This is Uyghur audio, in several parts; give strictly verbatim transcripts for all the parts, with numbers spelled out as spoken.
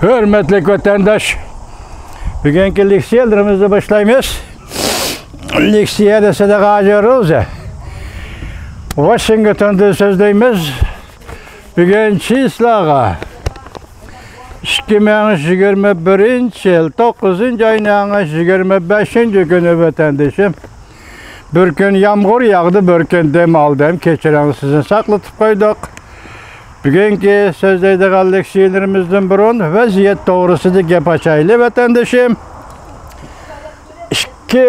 ھۆرمەتلىك ۋەتەنداش، بۈگۈنكى لېكسىيەلىرىمىزنى باشلايمىز. لېكسىيەدە سىلەرگە ھازىر روزا ۋاشىنگتوندىن سۆزلەيمىز. بۈگۈن چىسلاغا ئىككى مىڭ يىگىرمە بىرىنچى يىل توققۇزىنچى ئاينىڭ يىگىرمە بەشىنچى كۈنى ۋەتەندىشىم. بىر كۈن يامغۇر ياغدى، بىر كۈن دەم ئالدىم. كەچۈرۈڭ، سىزنى ساقلىتىپ قويدۇق. بۈگۈنكى سۆزلەيدىغان لېكسىيەلىرىمىزدىن بۇرۇن ۋەزىيەت توغرىسىدا گەپ ئاچايلى، ۋەتەندىشىم. ئىككى،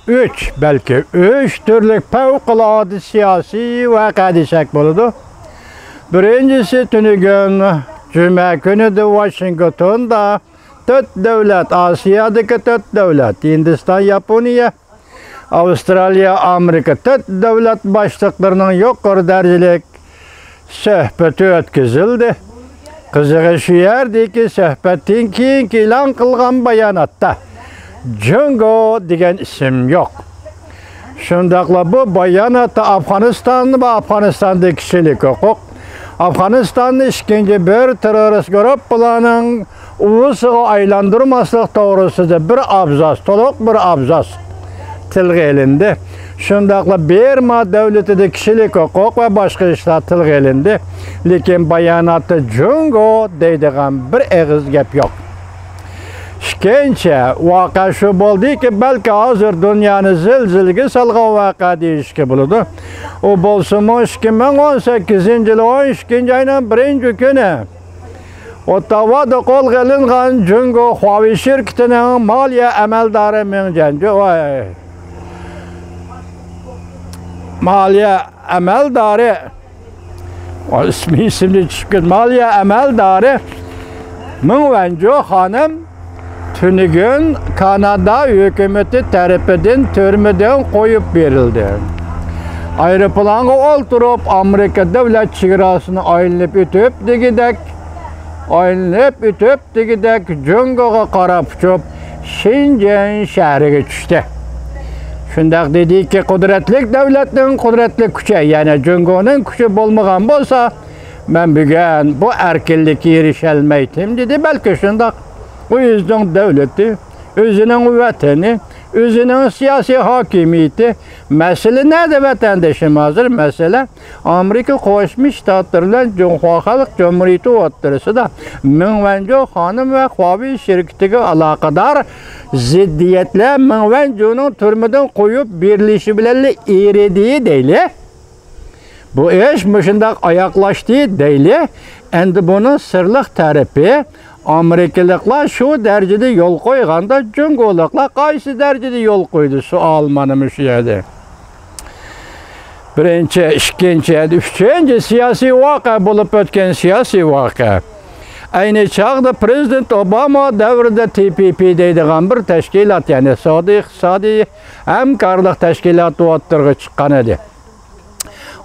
ئۈچ، بەلكى ئۈچ تۈرلۈك پەۋقۇلئاددە سىياسىي ۋەقە دېسەك بولىدۇ. بىرىنچىسى، تۈنۈگۈن جۈمە كۈنىدە ۋاشىنگتوندا تۆت دۆلەت، ئاسىيادىكى تۆت دۆلەت، ھىندىستان، ياپونىيە، ئاۋسترالىيە، ئامېرىكا، تۆت دۆلەت باشلىقلىرىنىڭ يۇقىرى دەرىجىلىك سۆھبىتى ئۆتكۈزۈلدى. قىزىقى شۇ يەردىكى، سۆھبەتتىن كېيىنكى ئېلان قىلغان باياناتتا جۇڭگو دېگەن ئىسىم يوق. شۇنداقلا بۇ باياناتتا ئافغانىستان ۋە ئافغانىستاندا كىشىلىك ھوقۇق، ئافغانىستاننى ئىككىنچى بىر تېررورىست گۇرۇپپىلارنىڭ ئۇۋىسىغا ئايلاندۇرماسلىق توغرىسىدا بىر ئابزاس، تولۇق بىر ئابزاس تىلغا ئېلىندى. شۇنداقلا بىرما دۆلىتىدە كىشىلىك ھوقۇق ۋە باشقا ئىشلار تىلغا ئېلىندى. لېكىن باياناتتا جۇڭگو دەيدىغان بىر ئېغىز گەپ يوق. ئىككىنچى ۋەقە شۇ بولدىكى، بەلكى ھازىر دۇنيانى زىلزىلىگە سالغان ۋەقە دېيىشكە بولىدۇ. ئۇ بولسىمۇ ئىككى مىڭ ئون سەككىزىنچى يىل ئون ئىككىنچى ئاينىڭ بىرىنچى كۈنى ئوتتاۋادا قولغا ئېلىنغان جۇڭگو خۇاۋېي شىركىتىنىڭ مالىيە ئەمەلدارى مىڭ جيەنجۇ، ۋاي. مالىيە ئەمەلدارى، ئىسمى ئېسىمدىن چۈشۈپ كەتتى. مالىيە ئەمەلدارى مىڭ ۋەنجۇ خانىم تۈنۈگۈن كانادا ھۆكۈمىتى تەرىپىدىن تۈرمىدىن قويۇپ بېرىلدى. ئايروپىلانغا ئولتۇرۇپ، ئامېرىكا دۆلەت چېگراسىنى ئايلىنىپ ئۆتۈپ دېگۈدەك، ئايلىنىپ ئۆتۈپ دېگۈدەك جۇڭگوغا قاراپ ئۇچۇپ، شېنجېن شەھىرىگە چۈشتى. شۇنداق دېدىكى، قۇدرەتلىك دۆلەتنىڭ قۇدرەتلىك كۈچى، يەنى جۇڭگونىڭ كۈچى بولمىغان بولسا، مەن بۈگۈن بۇ ئەركىنلىككە ئېرىشەلمەيتتىم، دېدى. بەلكى شۇنداق. ئۇ ئۆزىنىڭ دۆلىتى، ئۆزىنىڭ ۋەتىنى، ئۆزىنىڭ سىياسىي ھاكىمىيىتى. مەسىلە نەدە، ۋەتەندىشىم؟ ھازىر مەسىلە ئامېرىكا قوشما شتاتلىرى بىلەن جۇڭخۇا خەلق جۇمھۇرىيىتى ئوتتۇرىسىدا مىڭ ۋەنجۇ خانىم ۋە خۇاۋېي شىركىتىگە ئالاقىدار زىددىيەتلەر مىڭ ۋەنجۇنىڭ تۈرمىدىن قويۇپ بېرىلىشى بىلەنلا ئېرىدى دەيلى. بۇ ئىش مۇشۇنداق ئاياغلاشتى دەيلى. ئەمدى بۇنىڭ سىرلىق تەرىپى، ئامېرىكىلىقلار شۇ دەرىجىدە يول قويغاندا، جۇڭگولۇقلار قايسى دەرىجىدە يول قويدى؟ سوئال مانا مۇشۇ يەردە. بىرىنچى، ئىككىنچى، ئۈچىنچى سىياسىي ۋەقە، بولۇپ ئۆتكەن سىياسىي ۋەقە. ئەينى چاغدا پىرېزىدېنت ئوباما دەۋرىدە تى پى پى دەيدىغان بىر تەشكىلات، يەنى سودا ئىقتىسادىي ھەمكارلىق تەشكىلاتى ئوتتۇرىغا چىققان ئىدى.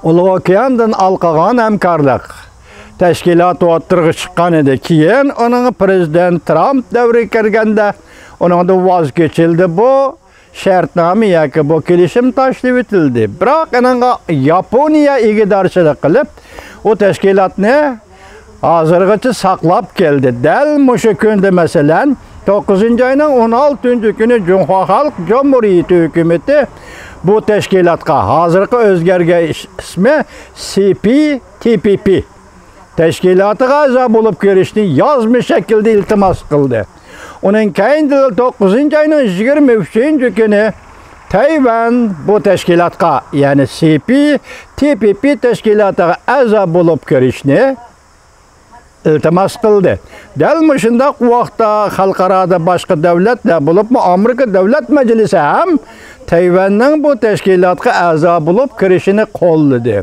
ئۇلۇغ ئوكياندىن ھالقىغان ھەمكارلىق تەشكىلاتى ئوتتۇرىغا چىققان ئىدى. كېيىن ئۇنىڭ پىرېزىدېنت ترامپ دەۋرىگە كىرگەندە، ئۇنىڭدىن ۋاز كېچىلدى. بۇ شەرتنامە ياكى بۇ كېلىشىم تاشلىۋېتىلدى. بىراق ئېنىڭغا ياپونىيە ئىگىدارچىلىق قىلىپ، ئۇ تەشكىلاتنى ھازىرغىچە ساقلاپ كەلدى. دەل مۇشۇ كۈندە، مەسىلەن، توققۇزىنچى ئاينىڭ ئون ئالتىنچى كۈنى جۇڭخۇا خەلق جۇمھۇرىيىتى ھۆكۈمىتى بۇ تەشكىلاتقا، ھازىرقى ئۆزگەرگەن ئىس-، ئىسمى سى پى تى پى پى تەشكىلاتىغا ئەزا بولۇپ كىرىشنى يازما شەكىلدە ئىلتىماس قىلدى. ئۇنىڭ كەينىدىن توققۇزىنچى ئاينىڭ يىگىرمە ئۈچىنچى كۈنى تەيۋەن بۇ تەشكىلاتقا، يەنى سى پى تى پى پى تەشكىلاتىغا ئەزا بولۇپ كىرىشنى ئىلتىماس قىلدى. دەل مۇشۇنداق ۋاقىتتا خەلقئارادا باشقا دۆلەتلەر، بولۇپمۇ ئامېرىكا دۆلەت مەجلىسى ھەم تەيۋەننىڭ بۇ تەشكىلاتقا ئەزا بولۇپ كىرىشىنى قوللىدى.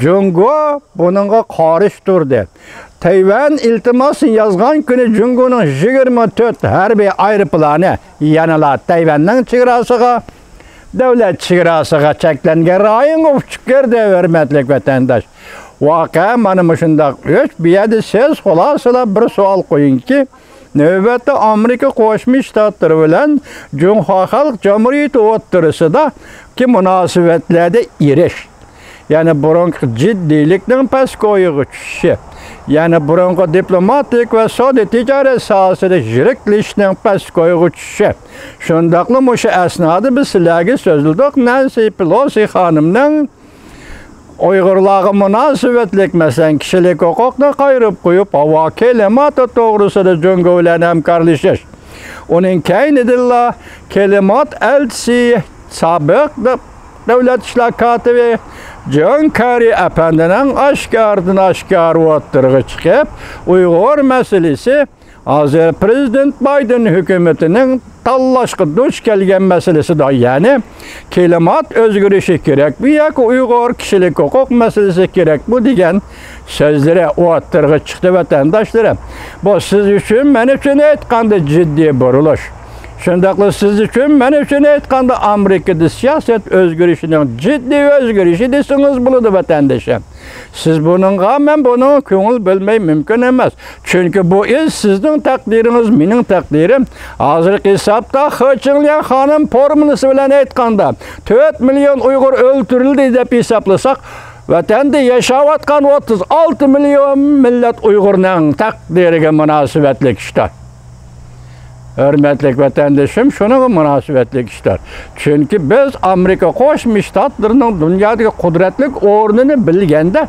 جۇڭگو بۇنىڭغا قارشى تۇردى. تەيۋەن ئىلتىماسنى يازغان كۈنى جۇڭگونىڭ يىگىرمە تۆت ھەربىي ئايروپىلانى يەنىلا تەيۋەننىڭ چېگراسىغا، دۆلەت چېگراسىغا چەكلەنگەن رايونغا ئۇچۇپ كىردى، ھۆرمەتلىك ۋەتەنداش. ۋەقە مانا مۇشۇنداق ئۆچ. بۇ يەردە سىز خۇلاسىلاپ بىر سوئال قويۇڭكى، نۆۋەتتە ئامېرىكا قوشما شتاتلىرى بىلەن جۇڭخۇا خەلق جۇمھۇرىيىتى ئوتتۇرىسىدىكى مۇناسىۋەتلەردە ئېرىش، يەنى بۇرۇنقى جىددىيلىكنىڭ پەس كويىغا چۈشۈشى، يەنى بۇرۇنقى دىپلوماتىك ۋە سودا تىجارەت ساھەسىدە يىرىكلىشىشنىڭ پەس كويغا چۈشۈشى. شۇنداقلا مۇشۇ ئەسنادا بىز سىلەرگە سۆزلىدۇق، نەنسى پېلوسى خانىمنىڭ ئۇيغۇرلارغا مۇناسىۋەتلىك، مەسىلەن، كىشىلىك ھوقۇقنى قايرىپ قويۇپ، ھاۋا كىلىماتى توغرىسىدا جۇڭگو بىلەن ھەمكارلىشىش. ئۇنىڭ كەينىدىنلا كىلىمات ئەلچىسى، سابىق دەۋلەت ئىشلار كاتىپى جون كېررى ئەپەندىنىڭ ئاشكارىدىن ئاشكارا ئوتتۇرىغا چىقىپ، ئۇيغۇر مەسىلىسى ھازىر پرېزىدېنت بايدېن ھۆكۈمىتىنىڭ تاللاشقا دۇچ كەلگەن مەسىلىسىدە، يەنى كىلىمات ئۆزگىرىشى كېرەكمۇ ياكى ئۇيغۇر كىشىلىك ھوقۇق مەسىلىسى كېرەكمۇ دېگەن سۆزلىرى ئوتتۇرىغا چىقتى، ۋەتەنداشلىرىم. بۇ سىز ئۈچۈن، مەن ئۈچۈن ئېيتقاندا جىددىي بۇرۇلۇش. شۇنداقلا سىز ئۈچۈن، مەن ئۈچۈن ئېيتقاندا ئامېرىكىدا سىياسەت ئۆزگىرىشىنىڭ جىددىي ئۆزگىرىشى دېسىڭىز بولىدۇ، ۋەتەندىشىم. سىز بۇنىڭغا، مەن بۇنىڭغا كۆڭۈل بۆلمەي مۇمكىن ئەمەس. چۈنكى بۇ ئىش سىزنىڭ تەقدىرىڭىز، مېنىڭ تەقدىرىم. ھازىرقى ھېسابتا خې چىڭليەن خانىم فورمۇلىسى بىلەن ئېيتقاندا، تۆت مىليون ئۇيغۇر ئۆلتۈرۈلدى دەپ ھېسابلىساق، ۋەتەندە ياشاۋاتقان ئوتتۇز ئالتە مىليون مىللەت ئۇيغۇرنىڭ تەقدىرىگە مۇناسىۋەتلىك ئىشتار. ھۆرمەتلىك ۋەتەندىشىم، شۇنىڭغا مۇناسىۋەتلىك ئىشتار. چۈنكى بىز ئامېرىكا قوشما شتاتلىرىنىڭ دۇنيادىكى قۇدرەتلىك ئورنىنى بىلگەندە،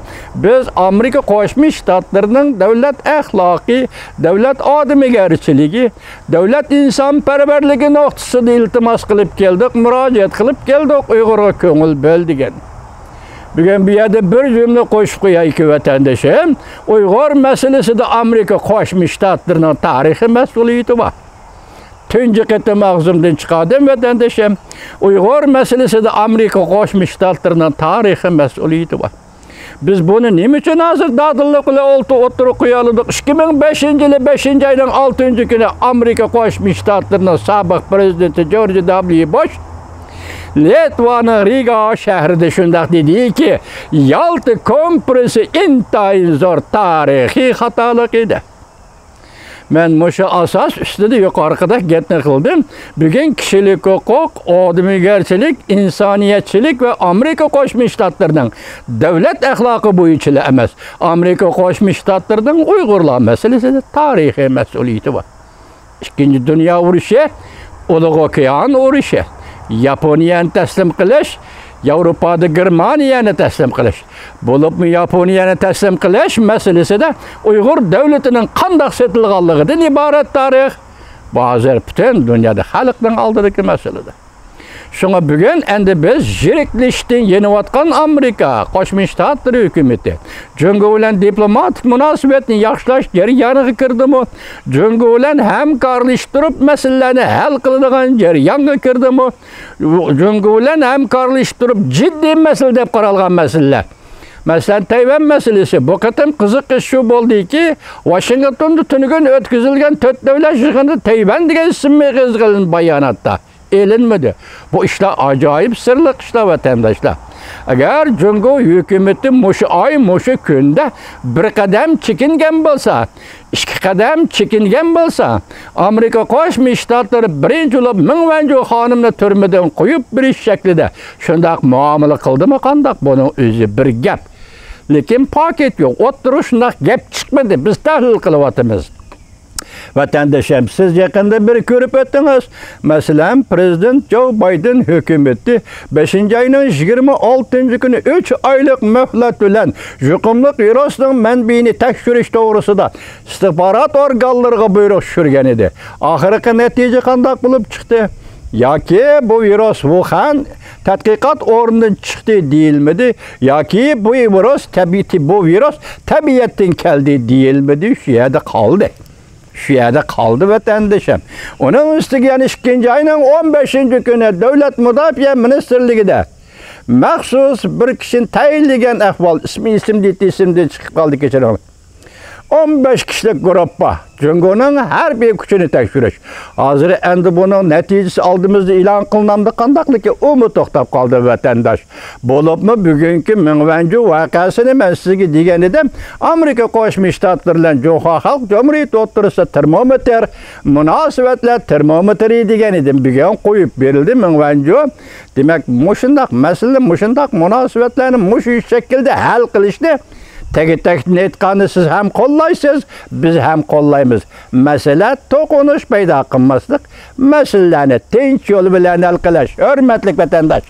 بىز ئامېرىكا قوشما شتاتلىرىنىڭ دۆلەت ئەخلاقى، دۆلەت ئادىمىگەرچىلىكى، دۆلەت ئىنسانپەرۋەرلىكى نۇقتىسىدا ئىلتىماس قىلىپ كەلدۇق، مۇراجىئەت قىلىپ كەلدۇق، ئۇيغۇرغا كۆڭۈل بۆل دېگەن. بۈگۈن بۇ يەردە بىر جۈملە قوشۇپ قويايكى، ۋەتەندىشىم. ئۇيغۇر مەسىلىسىدە ئامېرىكا قوشما شتاتلىرىنىڭ تارىخىي مەسئۇلىيىتى بار. تۇنجى قېتىم ئاغزىمدىن چىقاردىم، ۋەتەندىشىم. ئۇيغۇر مەسىلىسىدە ئامېرىكا قوشما شتاتلىرىنىڭ تارىخىي مەسئۇلىيىتى بار. بىز بۇنى نېمە ئۈچۈن ھازىر دادىللىق بىلەن ئولتۇ-، ئوتتۇرىغا قويالىدۇق؟ ئىككى مىڭ بەشىنچى يىلى بەشىنچى ئاينىڭ ئالتىنچى كۈنى ئامېرىكا قوشما شتاتلىرىنىڭ سابىق پرېزىدېنتى جورج دابليۇ بۇش لىتۋانىڭ رىگا شەھىرىدە شۇنداق دېدىكى، يالتا كونفېرېنسى ئىنتايىن زور تارىخىي خاتالىق ئىدى. مەن مۇشۇ ئاساس ئۈستىدە يۇقىرىقىدەك گەپنى قىلدىم. بۈگۈن كىشىلىك ھوقۇق، ئادىمىگەرچىلىك، ئىنسانىيەتچىلىك ۋە ئامېرىكا قوشما شتاتلىرىنىڭ دۆلەت ئەخلاقى بويىچىلا ئەمەس، ئامېرىكا قوشما شتاتلىرىنىڭ ئۇيغۇرلار مەسىلىسىدە تارىخىي مەسئۇلىيىتى بار. ئىككىنچى دۇنيا ئۇرۇشى، ئۇلۇغ ئوكيان ئۇرۇشى، ياپونىيەنى تەسلىم قىلىش، ياۋروپادا گېرمانىيەنى تەسلىم قىلىش، بولۇپمۇ ياپونىيەنى تەسلىم قىلىش مەسىلىسىدە ئۇيغۇر دۆلىتىنىڭ قانداق سېتىلغانلىقىدىن ئىبارەت تارىخ. بۇ ھازىر پۈتۈن دۇنيادا خەلقنىڭ ئالدىدىكى مەسىلىدۇر. شۇڭا بۈگۈن ئەمدى بىز يىرىكلىشىشتىن يېنىۋاتقان ئامېرىكا قوشما شتاتلىرى ھۆكۈمىتى جۇڭگو بىلەن دىپلوماتىك مۇناسىۋەتنى ياخشىلاش جەريانىغا كىردىمۇ؟ جۇڭگو بىلەن ھەمكارلىشىپ تۇرۇپ مەسىلىلەرنى ھەل قىلىدىغان جەريانغا كىردىمۇ؟ جۇڭگو بىلەن ھەمكارلىشىپ تۇرۇپ جىددىي مەسىلە دەپ قارالغان مەسىلىلەر. مەسىلەن، تەيۋەن مەسىلىسى. بۇ قېتىم قىزىقىش شۇ بولدىكى، ۋاشىنگتوندا تۈنۈگۈن ئۆتكۈزۈلگەن تۆت دۆلەت يىغىنىدا تەيۋەن دېگەن ئىسىم ئېغىزغا ئېلىنىپ باياناتتا ئېلىنمىدى. بۇ ئىشلار ئاجايىپ سىرلىق ئىشلار، ۋەتەنداشلار. ئەگەر جۇڭگو ھۆكۈمىتى مۇشۇ ئاي، مۇشۇ كۈندە بىر قەدەم چېكىنگەن بولسا، ئىككى قەدەم چېكىنگەن بولسا، ئامېرىكا قوشما شتاتلىرى بىرىنچى بولۇپ مېڭ ۋەنجۇ خانىمنى تۈرمىدىن قويۇپ بېرىش شەكلىدە شۇنداق مۇئامىلە قىلدىمۇ قانداق؟ بۇنىڭ ئۆزى بىر گەپ. لېكىن پاكىت يوق، ئوتتۇرىغا شۇنداق گەپ چىقمىدى. بىز تەھلىل قىلىۋاتىمىز. ۋەتەندىشىم، سىز يېقىندا بىر كۆرۈپ ئۆتتىڭىز. مەسىلەن، پرېزىدېنت جو بايدېن ھۆكۈمىتى بەشىنچى ئاينىڭ يىگىرمە ئالتىنچى كۈنى ئۈچ ئايلىق مۆھلەت بىلەن يۇقۇملۇق ۋىرۇسنىڭ مەنبىيىنى تەكشۈرۈش توغرىسىدا ئىستىخبارات ئورگانلىرىغا بۇيرۇق چۈشۈرگەن ئىدى. ئاخىرقى نەتىجە قانداق بولۇپ چىقتى؟ ياكى بۇ ۋىرۇس ۋۇخەن تەتقىقات ئورنىدىن چىقتى دېيىلمىدى، ياكى بۇ ۋىرۇس تەبىئىي، بۇ ۋىرۇس تەبىئەتتىن كەلدى دېيىلمىدى، شۇ يەردە قالدى. شۇ يەردە قالدى، ۋەتەندىشىم. ئۇنىڭ ئۈستىگە يەنە ئىككىنچى ئاينىڭ ئون بەشىنچى كۈنى دۆلەت مۇداپىئە مىنىستىرلىكىدە مەخسۇس بىر كىشىنى تەيىنلىگەن ئەھۋال، ئىسمى ئېسىمدە، ئېسىمدىن چىقىپ قالدى، كەچۈرۈڭ. ئون بەش كىشىلىك گۇرۇپپا جۇڭگونىڭ ھەربىي كۈچىنى تەكشۈرۈش. ھازىر ئەمدى بۇنىڭ نەتىجىسى ئالدىمىزدا ئېلان قىلىنامدۇ قانداقلىكى، ئۇمۇ توختاپ قالدى، ۋەتەنداش. بولۇپمۇ بۈگۈنكى مېڭ ۋەنجۇ ۋەقەسىنى مەن سىزگە دېگەن ئىدىم، ئامېرىكا قوشما شتاتلىرى بىلەن جۇڭخۇا خەلق جۇمھۇرىيىتى ئوتتۇرىسىدا تېرمومېتىر، مۇناسىۋەتلەر تېرمومېتىرى دېگەن ئىدىم. بۈگۈن قويۇپ بېرىلدى مېڭ ۋەنجۇ. دېمەك، مۇشۇنداق مەسىلىنى، مۇشۇنداق مۇناسىۋەتلەرنى مۇشۇ شەكىلدە ھەل قىلىشنى تەگتەكتىن ئېيتقاندا، سىز ھەم قوللايسىز، بىز ھەم قوللايمىز. مەسىلە توقۇنۇش پەيدا قىلماسلىق، مەسىلىلەرنى تىنچ يول بىلەن ھەل قىلىش. ھۆرمەتلىك ۋەتەنداش،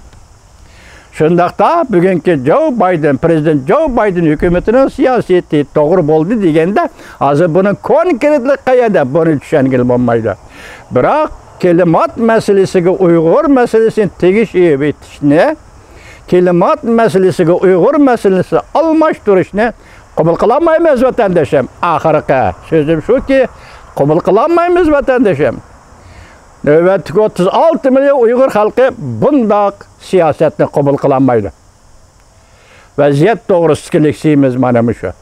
شۇنداقتا بۈگۈنكى جو بايدېن، پىرېزىدېنت جو بايدېن ھۆكۈمىتىنىڭ سىياسىتى توغرا بولدى دېگەندە، ھازىر بۇنىڭ كونكرېتلىقى قەيەردە، بۇنى چۈشەنگىلى بولمايدۇ. بىراق كىلىمات مەسىلىسىگە ئۇيغۇر مەسىلىسىنى تېگىش ئېۋىتىشنى، كىلىمات مەسىلىسىگە ئۇيغۇر مەسىلىسى ئالماشتۇرۇشنى قوبۇل قىلالمايمىز، ۋەتەندىشىم. ئاخىرقى سۆزۈم شۇكى، قوبۇل قىلالمايمىز، ۋەتەندىشىم. نۆۋەتتىكى ئوتتۇز ئالتە مىليون ئۇيغۇر خەلقى بۇنداق سىياسەتنى قوبۇل قىلالمايدۇ. ۋەزىيەت توغرىسىدىكى لېكسىيىمىز مانا مۇشۇ.